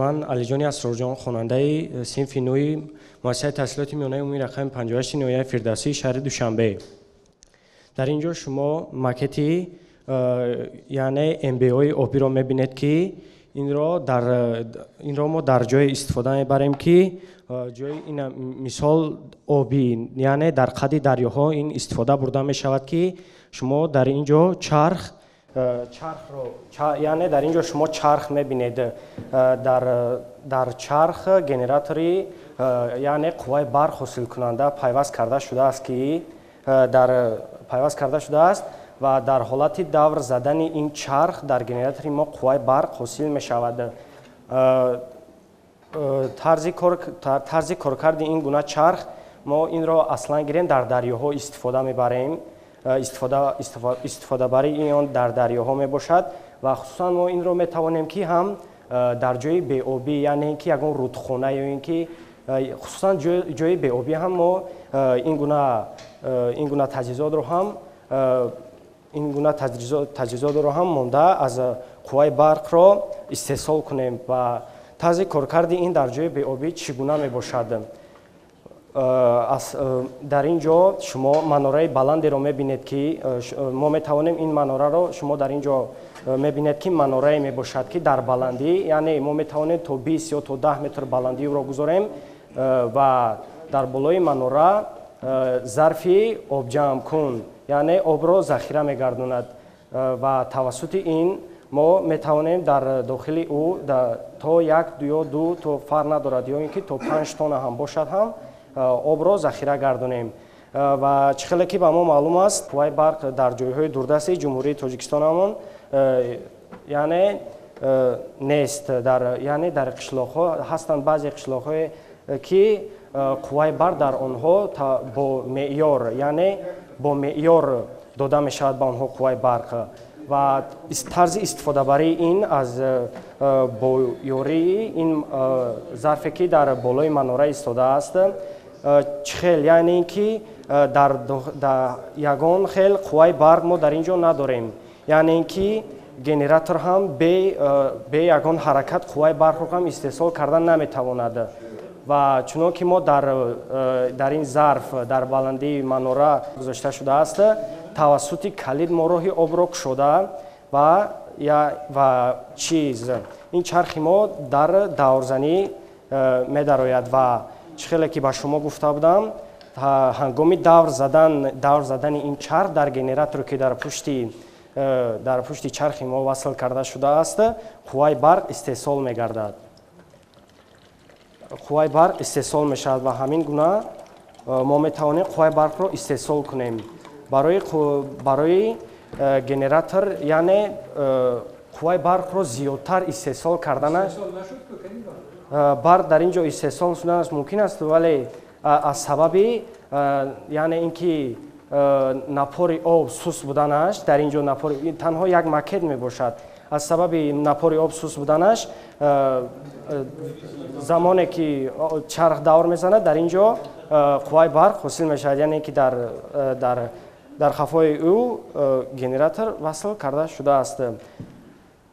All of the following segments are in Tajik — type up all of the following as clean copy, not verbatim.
Ман Алиҷони Асрорҷон, хонандаи синфи нӯҳи муассисаи таҳсилоти миёнаи умумии рақами 58 ноҳияи Фирдавсии шаҳри Душанбе. Дар ин ҷо шумо макети, яъне МБОи обиро мебинед, ки инро мо дар ҷое истифода мебарем, ки ҷои ин мисол обӣ, яъне дар қади дарёҳо ин истифода бурда мешавад, ки шумо дар ин ҷо чарх чархро, яъне дар ин ҷо шумо чарх мебинед. Дар чарх генератори, яъне қувваи барқ ҳосилкунанда пайваст карда шудааст, ки дар пайваст карда шудааст ва дар ҳолати давр задани ин чарх дар генератори мо қувваи барқ ҳосил мешавад. Тарзи коркарди ин гуна чарх, мо инро аслан гирем, дар дарёҳо истифода мебарем. Истифодабарии он дар дарёҳо мебошад ва хусусан мо инро метавонем, ки ҳам дар ҷои беобӣ, яъне ин ки ягон рудхона ё ин ки хусусан ҷои беобӣ ҳам мо ин гуна таҷҳизотро ҳам монда аз қувваи барқро истеҳсол кунем. Ва тарзи коркарди ин дар ҷои беобӣ чӣ гуна мебошад? Дар ин ҷо шумо манораи баландеро мебинед, ки мо метавонем ин манораро, шумо дар ин ҷо мебинед, ки манорае мебошад, ки дар баландӣ, яъне мо метавонем то 20 ё то 10 метр баландиро гузорем ва дар болои манора зарфи обҷамъкун, яъне обро захира мегардонад, ва тавассути ин мо метавонем дар дохили ӯ то як ё ду то, фарқ надорад, ё ин ки то 5 тонна ҳам бошад ҳам обро захира гардонем. Ва чӣ хеле ки ба мо маълум аст, қувваи барқ дар ҷойҳои дурдасти Ҷумҳурии Тоҷикистонамон, яъне нест. Дар, яъне дар қишлоқҳо ҳастанд баъзе қишлоқҳое, ки қувваи барқ дар онҳо бо меъёр, яъне бо меъёр дода мешавад ба онҳо қувваи барқ. Ва тарзи истифодабарии ин аз бо ёрии ин зарфе, ки дар болои манора истодааст, чӣ хел, яъне ин ки дар ягон хел қувваи барқ мо дар ин ҷо надорем, яъне ин ки генератор ҳам бе ягон ҳаракат қувваи барқро ҳам истеҳсол кардан наметавонад. Ва чунон ки мо дар ин зарф дар баландии манора гузошта шудааст, тавассути калид мо роҳи обро кушода ва чиз ин чархи мо дар даврзанӣ медарояд. Ва чӣ хеле ки ба шумо гуфта будам, ҳангоми давр задани ин чарх дар генераторе, ки дар пушти чархи мо васл карда шудааст, қувваи барқ истеҳсол мегардад, қувваи барқ истеҳсол мешавад. Ва ҳамин гуна мо метавонем қувваи барқро истеҳсол кунем барои генератор, яъне қувваи барқро зиёдтар истеҳсол карданаш. Барқ дар ин ҷо истеҳсол шуданаш мумкин аст, вале аз сабаби, яъне ин ки напори об суст буданаш, дар ин ҷо напори танҳо як макет мебошад, аз сабаби напори об суст буданаш, замоне ки чарх давр мезанад, дар ин ҷо қувваи барқ ҳосил мешавад, яъне ки дар хафои ӯ генератор васл карда шудааст.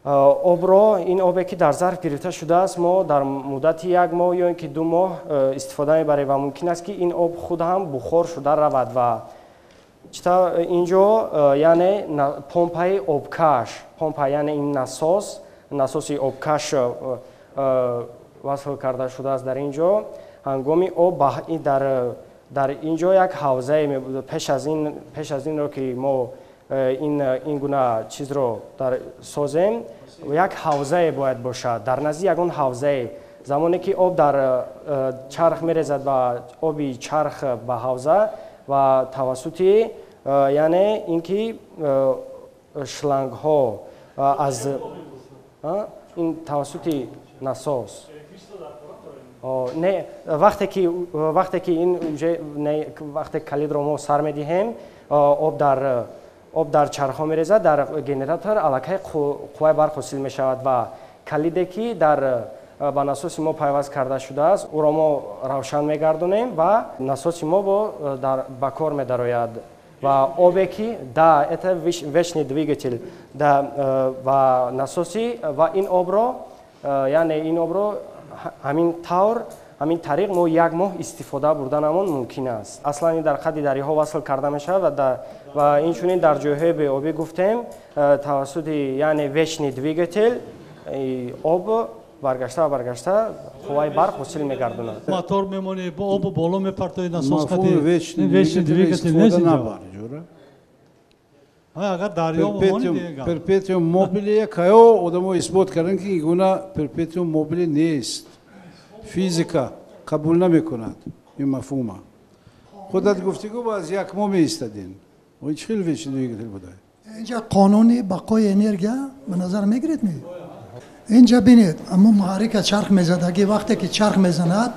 Обро, ин обе, ки дар зарф гирифта шудааст, мо дар муддати як моҳ ё ин ки 2 моҳ истифода мебарем ва мумкин аст, ки ин об худ ҳам бухор шуда равад. Ва ин ҷо, яъне помпаи обкаш, помпа, яъне ин насоси обкаш васл карда шудааст дар ин ҷо. Ҳангоми об дар ин ҷо як ҳавзае пеш аз инро, ки мо ин гуна чизро дар созем, як ҳавзае бояд бошад дар назди ягон ҳавзае. Замоне ки об дар чарх мерезад ва оби чарх ба ҳавза ва тавассути, яъне ин ки шлангҳо аз ин тавассути насос, не, вақте ки ин вақте калидро мо сар медиҳем, об дар чархҳо мерезад, дар генератор аллакай қувваи барқ ҳосил мешавад ва калиде, ки дар ба насоси мо пайваст карда шудааст, ӯро мо равшан мегардонем ва насоси мо ба кор медарояд ва обе, ки да, это вечный двигатель, да, ва насоси ва ин обро Яъне ин обро ҳамин тавр, ҳамин тариқ мо як моҳ истифода бурданамон мумкин аст. Аслан ин дар қади дарёҳо васл карда мешавад ва инчунин дар ҷойҳои беобӣ гуфтем тавассути яъне вечный двигатель об баргашта баргашта қувваи барқ ҳосил мегардонад. Мотор мемонӣ, бо обу боло мепартои насос қати вечный двигатель нест. Агар дарё мемонӣ перпетуум мобиле каё одамо исбот карданд, ки ин гуна перпетуум мобиле нест. Физика қабул намекунад ин мафҳума. Худат гуфтигӯ аз як моҳ меистадин. Ин чӣ хел вечный двигатель буда? Инҷа қонуни бақои энергия ба назар мегиред ми? Инҷа бинед, аммо муҳаррика чарх мезадаги, вақте ки чарх мезанад,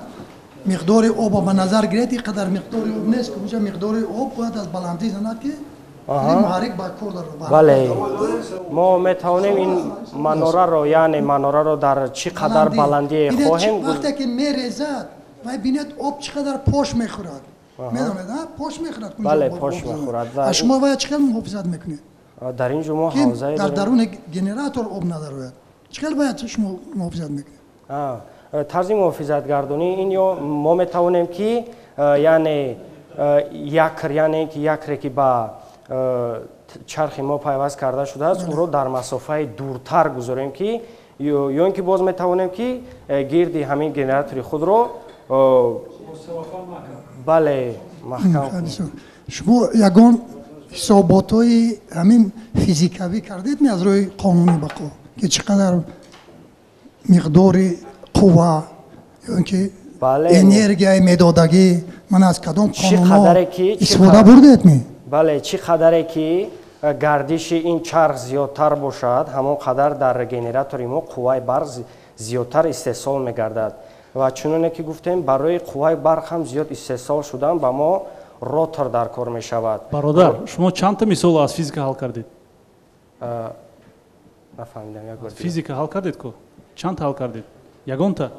миқдори обо ба назар гиред, ин қадар миқдори об нест, ки инҷа миқдори об бояд аз баландӣ занад, ки муҳаррик ба кор дарояд. Бале, мо метавонем ин манораро, яъне манораро дар чӣ қадар баландие хоҳем. Вақте ки мерезад, вай бинед об чӣ қадар пош мехӯрад. Медонед, пош мехӯрад. Бале, пош мехӯрад. А шумо вай чӣ хел муҳофизат мекунед? Дар ин ҷо мо ҳавзае дар даруни генератор об надарояд. Чӣ хел бояд шумо муҳофизат мекунед? Тарзи муҳофизатгардонӣ ин ё мо метавонем ки яъне якр, яъне ки якре ки ба чархи мо пайваст карда шудааст, ӯро дар масофаи дуртар гузорем, ки ё ин ки боз метавонем ки гирди ҳамин генератори худро бале маҳкам кунем. Шумо ягон ҳисоботҳои ҳамин физикавӣ кардед ми аз рӯи қонуни бақо, ки чӣ қадар миқдори қувва ё ин ки энергияи медодагӣ ман аз кадом қонунҳо истифода бурдед ми? Бале, чӣ қадаре ки гардиши ин чарх зиёдтар бошад, ҳамон қадар дар генератори мо қувваи барқ зиёдтар истеҳсол мегардад. Ва чуноне ки гуфтем, барои қувваи барқ ҳам зиёд истеҳсол шудан ба мо ротор дар кор мешавад. Бародар, шумо чандта мисол аз физика ҳал кардед? Нафаҳмидам, як бор. Физика ҳал кардед ку? Чанд ҳал кардед? Ягонта?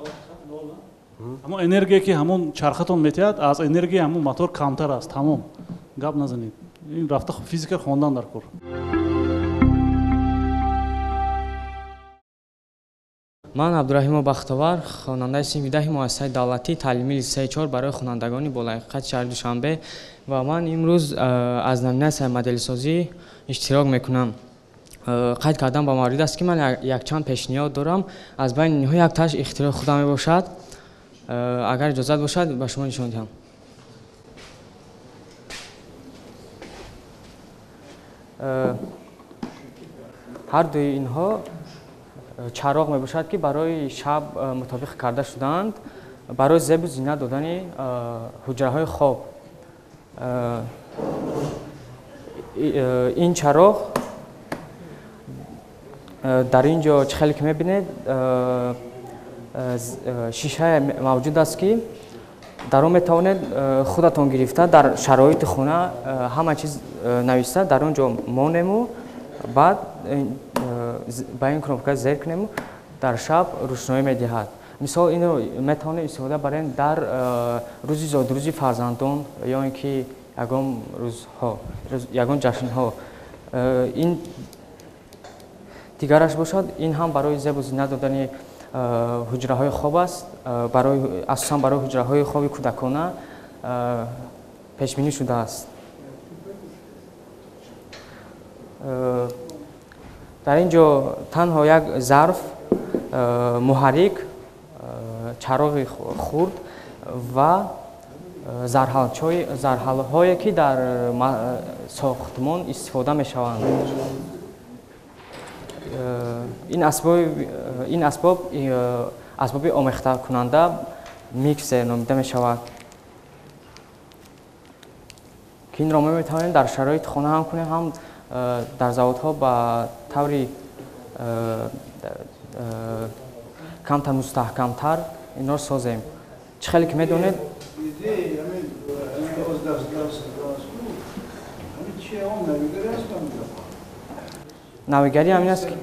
Ҳамон энергия ки ҳамон чархатон метиҳад, аз энергияи ҳамон мотор камтар аст, тамом. Гап назанед. Ин рафта физика хондан дар кор. Ман Абдураҳимов Бахтовар, хонандаи синфи 10 муассисаи давлатии таълимии литсеи 4 барои хонандагони болаёқат шаҳри Душанбе ва ман имрӯз аз номинатсияи моделисозӣ иштирок мекунам. Қайд кардан ба маврид аст, ки ман якчанд пешниҳод дорам. Аз байни инҳо якташ ихтирои худам мебошад. Агар иҷозат бошад, ба шумо нишон диҳам. Ҳар дуи инҳо чароғ мебошад, ки барои шаб мутобиқ карда шудаанд, барои зебу зинат додани ҳуҷраҳои хоб. Ин чароғ дар ин ҷо чӣ хеле ки мебинед, шишае мавҷуд аст, ки дар он метавонед худатон гирифта дар шароити хона ҳама чиз нависта дар он ҷо монему, баъд ба ин кнопка зер кунему, дар шаб рӯшноӣ медиҳад. Мисол, инро метавонем истифода барем дар рӯзи зодрӯзи фарзандон ё ин ки ягон рӯзҳо, ягон ҷашнҳо. Ин дигараш бошад, ин ҳам барои зебу зинат додани ҳуҷраҳои хоб аст, асосан барои ҳуҷраҳои хоби кӯдакона пешбинӣ шудааст. Дар ин ҷо танҳо як зарф, муҳаррик, чароғи хурд ва зарҳалҳое, ки дар сохтмон истифода мешаванд. Ин асбоб асбоби омехтакунанда миксер номида мешавад, ки инро мо метавонем дар шароити хона ҳам кунем, ҳам дар заводҳо ба таври камтар мустаҳкамтар инро созем. Чӣ хеле ки медонед, навигарӣ ҳамин аст, ки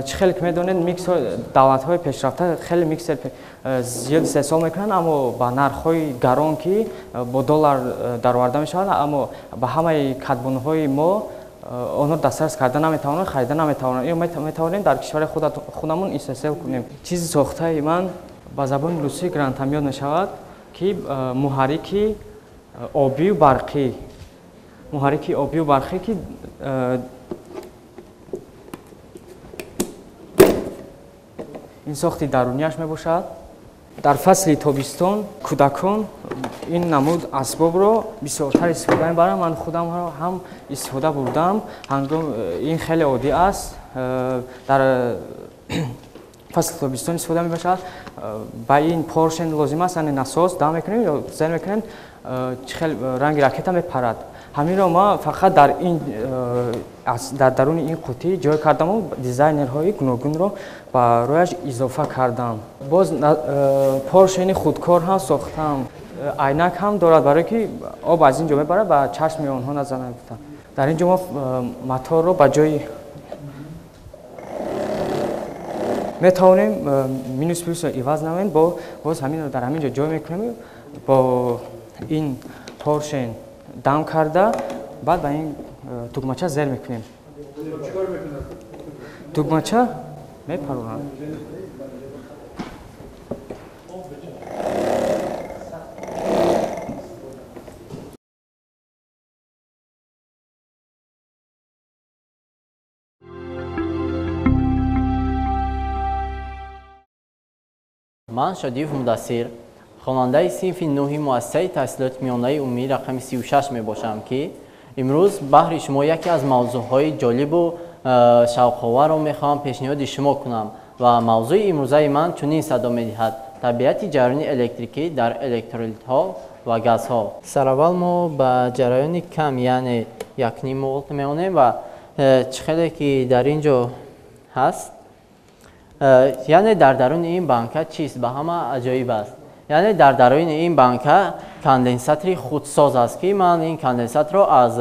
чӣ хеле ки медонед, миксер давлатҳои пешрафта хеле миксер зиёд истеҳсол мекунанд, аммо ба нархҳои гарон, ки бо доллар дароварда мешаванд, аммо ба ҳамаи кадбонҳои мо онҳо дастрас карда наметавонанд, харида наметавонанд. Ё метавонем дар кишвари худамон истеҳсол кунем. Чизи сохтаи ман ба забони русӣ гранатомёт мешавад, ки муҳаррики обию барқӣ, муҳаррики обию барқӣ, ки ин сохти дарунияш мебошад. Дар фасли тобистон кӯдакон ин намуд асбобро бисёртар истифода мебаранд. Ман худамро ҳам истифода бурдам. Ҳангом ин хеле оддӣ аст, дар фасли тобистон истифода мебошад. Ба ин поршен лозим аст, яъне насос дам мекунем ё зер мекунем, чӣ хел ранги ракета мепарад. Ҳаминро ма фақат дар ин дар даруни ин қутӣ ҷой кардаму дизайнерҳои гуногунро ба рӯяш изофа кардам. Боз поршени худкор ҳам сохтам. Айнак ҳам дорад, барое ки об аз ин ҷо мебарад ба чашми онҳо назанад. Дар ин ҷо мо моторро ба ҷои метавонем минус плюсро иваз намоем, боз ҳаминро дар ҳамин ҷо ҷой мекунем, бо ин поршен дам карда, баъд ба ин тугмача зер мекунем. Тугмача мепаронад. Ман Шодиев Мудассир, хонандаи синфи 9 муассисаи таҳсилоти миёнаи умумии рақами 36 мебошам, ки имрӯз баҳри шумо яке аз мавзӯъҳои ҷолибу шавқоварро мехоҳам пешниҳоди шумо кунам ва мавзӯи имрӯзаи ман чунин садо медиҳад: табиати ҷараёни электрикӣ дар электролитҳо ва газҳо. Сараввал мо ба ҷараёни кам, яъне 1,5 волт меонем ва чӣ хеле ки дар ин ҷо ҳаст, яъне дар даруни ин банка чист, ба ҳама аҷоиб аст. Яъне дар даруни ин банка конденсатори худсоз аст, ки ман ин конденсаторро аз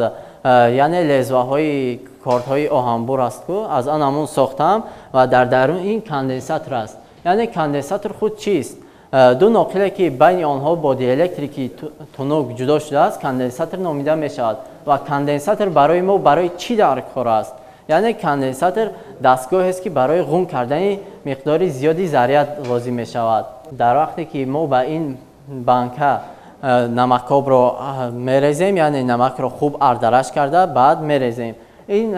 яъне лезваҳои кордҳои оҳанбур аст, ку аз он ҳамон сохтам ва дар даруни ин конденсатор аст. Яъне конденсатор худ чист? Ду ноқиле ки байни онҳо бо диэлектрики тунук ҷудо шудааст, конденсатор номида мешавад. Ва конденсатор барои мо барои чӣ дар кор аст? Яъне конденсатор дастгоҳест, ки барои ғун кардани миқдори зиёди заряд лозим мешавад. Дар вақте ки мо ба ин банка намакобро мерезем, яъне намакро хуб ардараш карда баъд мерезем, ин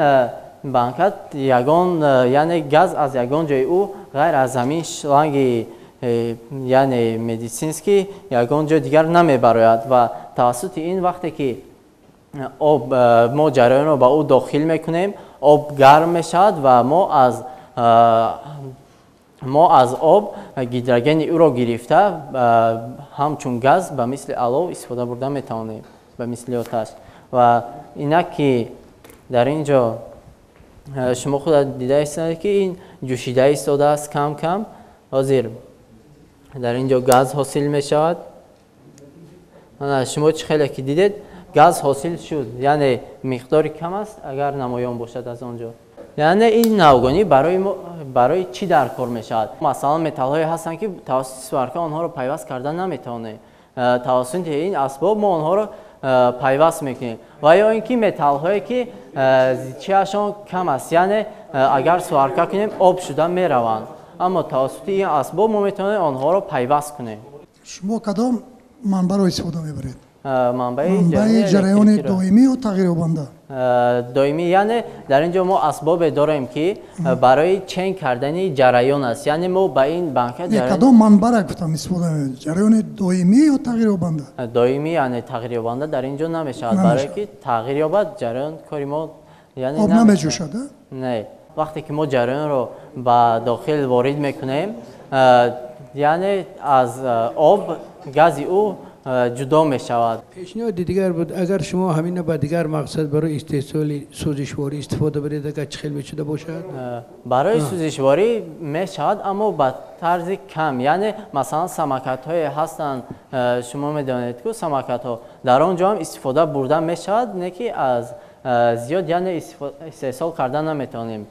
банка ягон, яъне газ аз ягон ҷои ӯ ғайр аз ҳамин шланги яъне медицинский ягон ҷои дигар намебарояд ва тавассути ин вақте ки об мо ҷараёнро ба ӯ дохил мекунем, об гарм мешавад ва мо аз об гидрогени ӯро гирифта ҳамчун газ ба мисли алов истифода бурда метавонем, ба мисли оташ. Ва инак ки дар ин ҷо шумо худат дида истед, ки ин ҷӯшида истодааст кам-кам. Ҳозир дар ин ҷо газ ҳосил мешавад. Шумо чӣ хеле ки дидед, газ ҳосил шуд, яъне миқдори кам аст, агар намоён бошад аз он ҷо. Яъне ин навгонӣ барои чӣ дар кор мешавад? Масалан, металлҳое ҳастанд, ки тавассути сварка онҳоро пайваст карда наметавонем. Тавассути ин асбоб мо онҳоро пайваст мекунем. Ва ё ин ки металлҳое ки зичиашон кам аст, яъне агар сварка кунем об шуда мераванд, аммо тавассути ин асбоб мо метавонем онҳоро пайваст кунем. Шумо кадом манбаъро истифода мебаред? Манбаи ҷараёни доимӣ ё тағйирёбанда? Доимӣ, яъне дар ин ҷо мо асбобе дорем, ки барои чен кардани ҷараён аст. Яъне мо ба ин банка кадом манбаъро гуфтам истифода мебаред? Ҷараёни доимӣ ё тағйирёбанда? Доимӣ, яъне тағйирёбанда дар ин ҷо намешавад, барое ки тағйир ёбад ҷараён кори мо яъне об намеҷӯшад. Не, вақте ки мо ҷараёнро ба дохил ворид мекунем, яъне аз об гази ӯ ҷудо мешавад. Пешниҳоди дигар буд, агар шумо ҳамина ба дигар мақсад барои истеҳсоли сӯзишворӣ истифода баред, агар чӣ хел мешуда бошад? Барои сӯзишворӣ мешавад, аммо ба тарзи кам. Яъне масалан самокатҳое ҳастанд, шумо медонед ку самокатҳо, дар он ҷо ҳам истифода бурда мешавад, не ки аз зиёд, яъне истеҳсол карда наметавонем.